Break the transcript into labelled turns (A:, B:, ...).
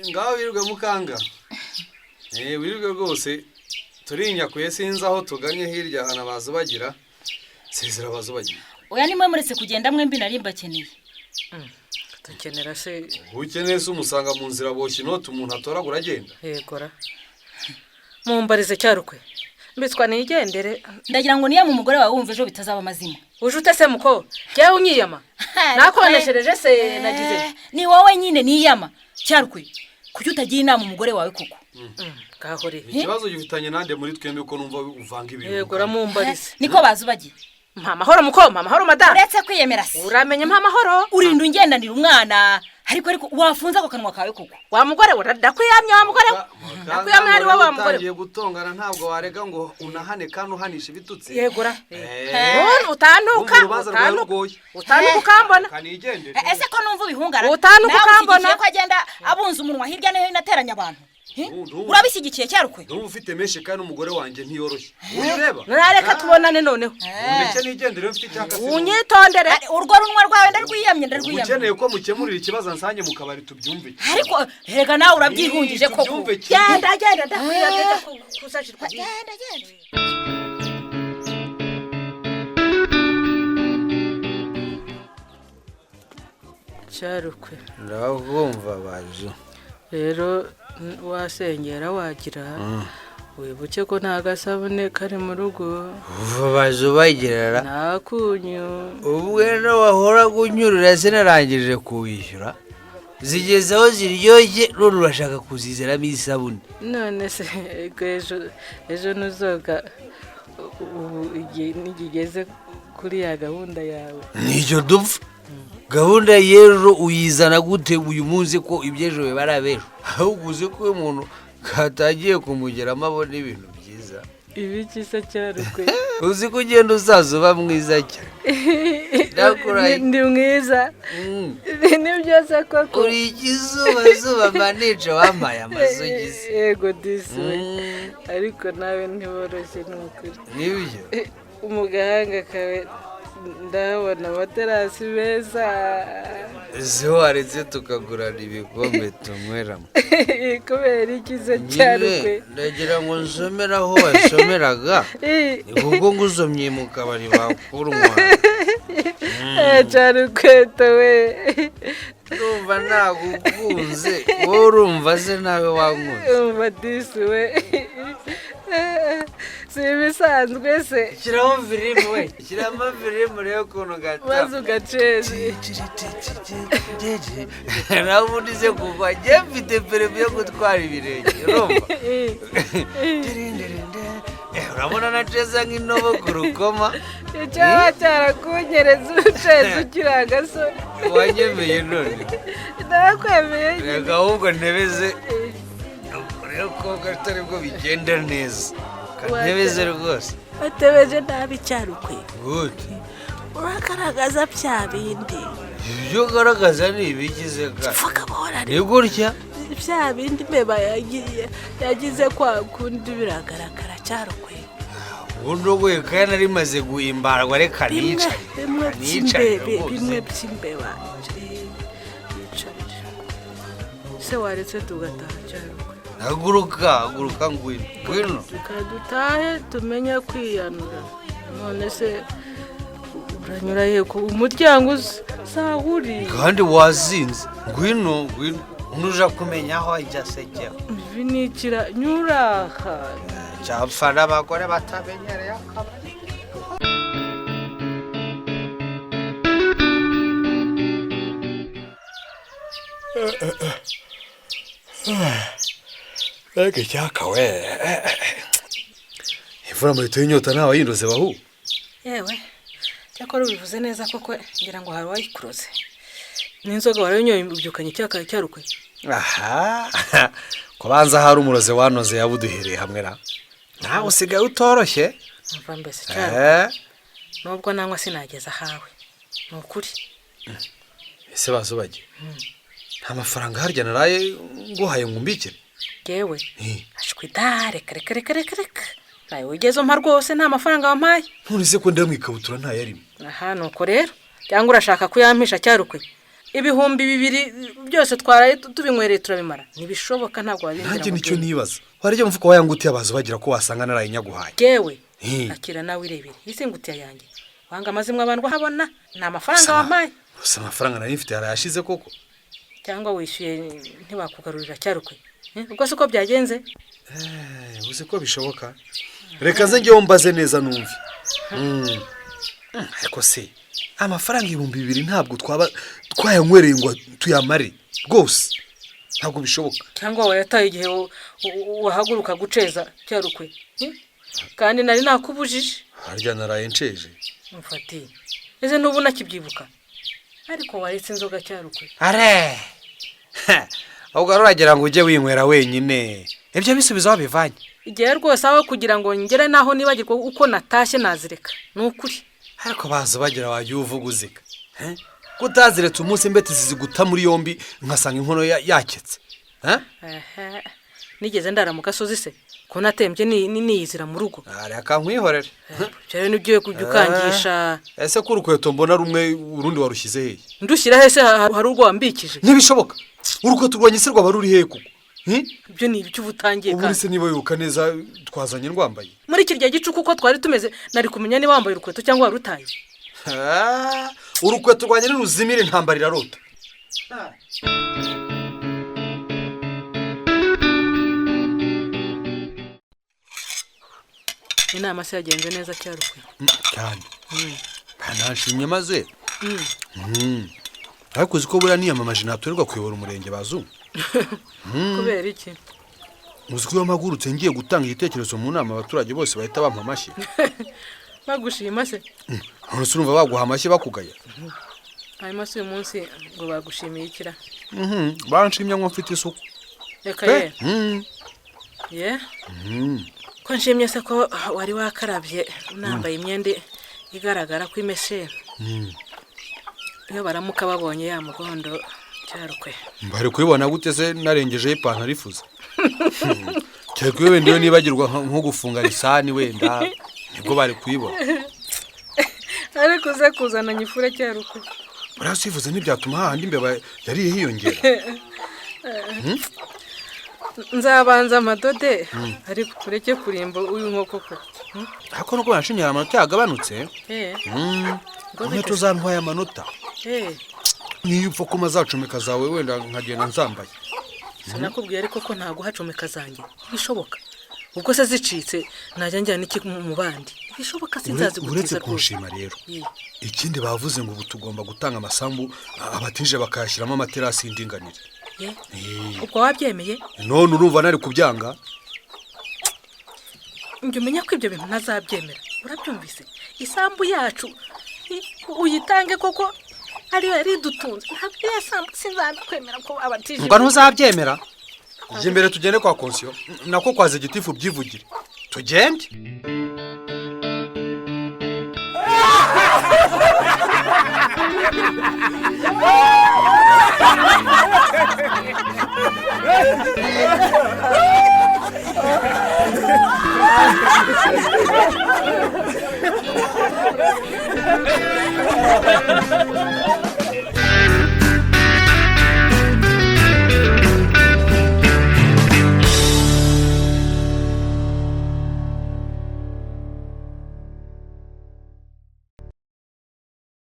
A: Ngaho wirirwe mukanga. Wirirwe rwose turinyakuye sinzi aho tuganye hirya hana bazo bagira. Sezera bazo bagira.
B: Oya nimwe muretse kugenda mwembi nari mbakeneye.
C: Dukenera se
A: ukeneye se umusanga mu nzira boshye inoti umuntu atoragura agenda.
C: Yegora. Mumbarize Cyarukwe. Mbitswa nigendere.
B: Ndagira ngo niya mu mugore wawe wumva ejo bitazaba amazima.
C: Uje ute se muko? Jyewe unyiyama. Nakoneshereje se nagize.
B: Ni wowe nyine niyama. Cyarukwe. Kuki utagira inama umugore wawe koko?
C: Gahore.
A: Ikibazo gifitanye nande muri twembi ko numva uvanga ibintu.
C: Yegora mumbarize.
B: Niko bazo bagiye.
C: Mpa amahoro muko, mpa amahoro madame.
B: Uretse kwiyemera se.
C: Uramenye mpa amahoro.
B: Urinda ungendanira umwana. Ariko wafunza ako kanwa kawe koko.
C: Wa mugore we ndakwiyamye wa mugore we. Ndakwiyamye ari wowe wa mugore.
A: Utangiye gutongana ntabwo warega ngo unahane kandi uhanisha ibitutsi.
C: Yegora. Utanuka utanuka ukambona.
B: Ese ko numva ubihungara.
C: Utanuka ukambona.
B: Ko agenda abunza umunwa hirya no hino ateranya abantu. Urabishyigikiye Cyarukwe?
A: Ndumva ufite menshi kandi umugore wanjye ntiyoroshye. Ureba?
C: Nareka tubonane noneho.
A: Ndetse nigendere mfite icyaka se.
C: Unyitondere.
B: Urwo runwa rwawe ndarwiyamye ndarwiyamye.
A: Ukeneye ko mukemurira ikibazo nsange mu kabari tubyumve.
B: Ariko herega nawe urabyihungije koko.
C: Genda genda ndakwiyamye kusashirwa.
B: Genda genda.
C: Cyarukwe.
D: Ndakumva bazo.
C: Rero wasengera wagira wibuke ko nta gasabune kari mu rugo.
D: Bazo bagirara
C: nta kunyu.
D: Ubwo wahora kunyurura sinarangije kuwishyura zigeze aho ziryoshye none urashaka kuzizeramo isabune.
C: None se ejo nuzoga ubu igihe nigigeze kuri ya gahunda yawe.
D: Nicyo dupfa. Gahunda y'ejo uyizana gute uyu munsi ko iby'ejo biba ari abejo? Ahubwo uzi ko uyu muntu katangiye kumugeramo abona ibintu byiza.
C: Ibiki se Cyarukwe?
D: Uzi ko ugenda uzaza uba mwiza cyane.
C: Ndi mwiza. Ni byose koko.
D: Uri ikizuba zuba manica wampaye amasogisi.
C: Yego disi we. Ariko nawe ntiworoshye ni ukuri.
D: Nibyo.
C: Mu gahanga kawe ndahabona amaterasi meza.
D: Zo waretse tukagurana ibikombe tunyweramo.
C: Kubera iki se Cyarukwe?
D: Ndagira ngo nsomere aho wasomeraga. Kuko ngusomye mu kabari bakurwa.
C: Cyarukwe we.
D: Ndumva nagukunze. Wowe urumva se nawe wankunze.
C: Umva disi we. Si ibisanzwe se.
D: Shyiraho firimu we. Shyiramo firimu rero ukuntu gata.
C: Maze ugaceze.
D: Nawe ubundi se kuva njye mfite perimi yo gutwara ibirenge urumva. Urabona naceza nk'intobo ku rukoma.
C: Icyaba cyarakunyereza uceza ukiri agasore.
D: Wanyemeye none.
C: Ndakwemeye.
D: Reka ahubwo ntebeze. Rero ko atari bwo bigenda neza. Ntebeze rwose.
E: Watebeje nabi Cyarukwe.
D: Gute?
E: Uragaragaza bya bindi.
D: Ibyo ugaragaza ni ibigize ga.
E: Vuga buhoro.
D: Ni gutya?
E: Bya bindi mbeba yagize kwa kundi biragaragara Cyarukwe.
D: Ubundi uguye kandi nari maze guhimbarwa reka nicaye.
E: Bimwe by'imbeba. Yicarire.
C: Se waretse tugataha Cyarukwe.
D: Haguruka, haguruka ngwino. Ngwino.
C: Dutahe tumenye kwiyanura. None se uranyura he ku umuryango uzahuri?
D: Kandi wazinze. Ngwino, ngwino. Nuja kumenya aho ajya sekera.
C: Binikira nyuraha.
D: Cyapfa n'abagore batamenyereye akabari.
A: Ege cyaka we. Imvura muri tuyinyota ntawe yindoze bahu.
C: Yewe. Cyakora ubivuze neza koko ngira ngo hari wayikuroze. N'inzoga warayinyoye ubyukanye icyaka Cyarukwe.
A: Aha. Kubanza hari umuroze wanoze yabuduhereye hamwe ra. Nawe usigaye utoroshye.
C: Mva mbese cyane. Nubwo nanywa sinageza ahawe, ni ukuri.
A: Ese bazubage, nta mafaranga harya naraye nguhaye ngo umbikire?
C: Yewe, ashwi da, reka reka reka reka reka, nawe wigeze umpa rwose, nta mafaranga wampaye.
A: None se ko ndeba mu ikabutura ntayarimo?
C: Aha, nuko rero cyangwa urashaka kuyampisha cyarukwe? 2000 byose twaraye tubinywereye turabimara, ntibishoboka, ntabwo wabimbwira.
A: Nanjye
C: ngo
A: nicyo
C: ugende.
A: Nibaza warya umufuka wayangutiye abaza bagira ko wasanga naraye nyaguhaye.
C: Yewe,
A: Eh.
C: akira nawe irebere iyi ngutiya yanjye, wanga amazimwe abantu habona ni amafaranga wampaye.
A: Gusa amafaranga nari mfite yarayashize koko.
C: Cyangwa wishyuye ntibakugarurira cyarukwe? Ubwo si uko byagenze?
A: Uzi ko bishoboka, reka nze ngewe mbaze neza numve. Ariko se amafaranga 2000 ntabwo twaba twayanywereye ngo tuyamare rwose, ntabwo bishoboka.
C: Cyangwa wayataye igihe wahaguruka guceza cyarukwe? Kandi nari nakubujije.
A: Harya naraye nceje?
C: Mfati ese n'ubu nakibyibuka, ariko waretse inzoga cyarukwe?
A: Are, ahubwo uragira ngo ujye winywera wenyine, ibyo bisubizo aho bivanye.
C: Igihe rwose aho kugira ngo ngere naho nibagirwa uko natashye nazireka, ni ukuri.
A: Ariko baza bagira wajya uvuga uzika ko utaziretse umunsi imbete ziziguta muri yombi nkasanga inkono yaketse?
C: Aha, nigeze ndara mu gasozi se ko natembye niyizira mu rugo?
A: Reka nkwihorere.
C: Ibyo rero nibyo kujya ukangisha.
A: Ese ko urukweto mbona rumwe, urundi warushyize hehe?
C: Ndushyira he se? Hari urwo wambikije?
A: Ntibishoboka, urukweto rwanjye se rwaba ruri hehe koko?
C: Ibyo ni ibyo uba utangiye.
A: Ubu
C: Kandi
A: se niba wibuka neza twazanye ndwambaye?
C: Muri kirya gicuku uko twari tumeze nari kumenya niba wambaye urukweto cyangwa warutaye?
A: Ah, urukweto rwanjye niruzimira intambara irarota.
C: Inama se yagenze neza cyarukwe?
A: Cyane, nashimye maze. Ariko uzi ko buriya niyamamaje natorerwa kuyobora umurenge bazungu?
C: Kubera iki?
A: Uzi ko iyo mpagurutse ngiye gutanga igitekerezo mu nama abaturage bose bahita bampa amashyi?
C: Bagushima se?
A: None se urumva baguha amashyi bakugaya?
C: Hanyuma se uyu munsi ngo bagushimiye ikira?
A: Banshimye ngo mfite isuku.
C: Reka
A: Pe.
C: ye. Ye, ko nshimye se ko wari wakarabye unambaye imyenda igaragara ko imeshe, iyo baramuka babonye ya mugondo cyarukwe?
A: Bari kubibona gute se narengejeho ipantaro ifuze? Kereka iyo wenda iyo nibagirwa nko gufunga lisani wenda nibwo bari kuyibona.
C: Ariko uze kuzana nyifure cyarukwe.
A: Buriya sifuze ntibyatuma hahandi imbeba yariye hiyongera?
C: Nzabanza amadode, ariko ureke kurimba uyu nkoko ko.
A: Ariko nuko banshimye hari amanota yagabanutse.
C: Ngo
A: Umwe
C: bite?
A: Tuzantwaye amanota. Niyo upfa kuma zacomeka zawe wenda nkagenda nzambaye.
C: Sinakubwiye ariko ko ntago uhacomeka zanjye bishoboka? Ubwo se zicitse najya njyana iki mu bandi? Bishoboka sinzazigutiza
A: Uretse
C: rwose.
A: kunshima rero,
C: Ye.
A: ikindi bavuze ngo ubu tugomba gutanga amasambu abatije bakayashyiramo amaterasi y'indinganire.
C: Ye.
A: Eh.
C: Ubwo wabyemeye?
A: None urumva nari kubyanga?
C: Njya umenya ko ibyo bintu ntazabyemera, urabyumvise? Isambu yacu uyitange koko ariyo yari idutunze, ntabwo iriya sambu sinzakwemera ko abatije.
A: Ngo ntuzabyemera? Ujya imbere tugende kwa konsiyo, nako kwa zigitifu, byivugire tugende.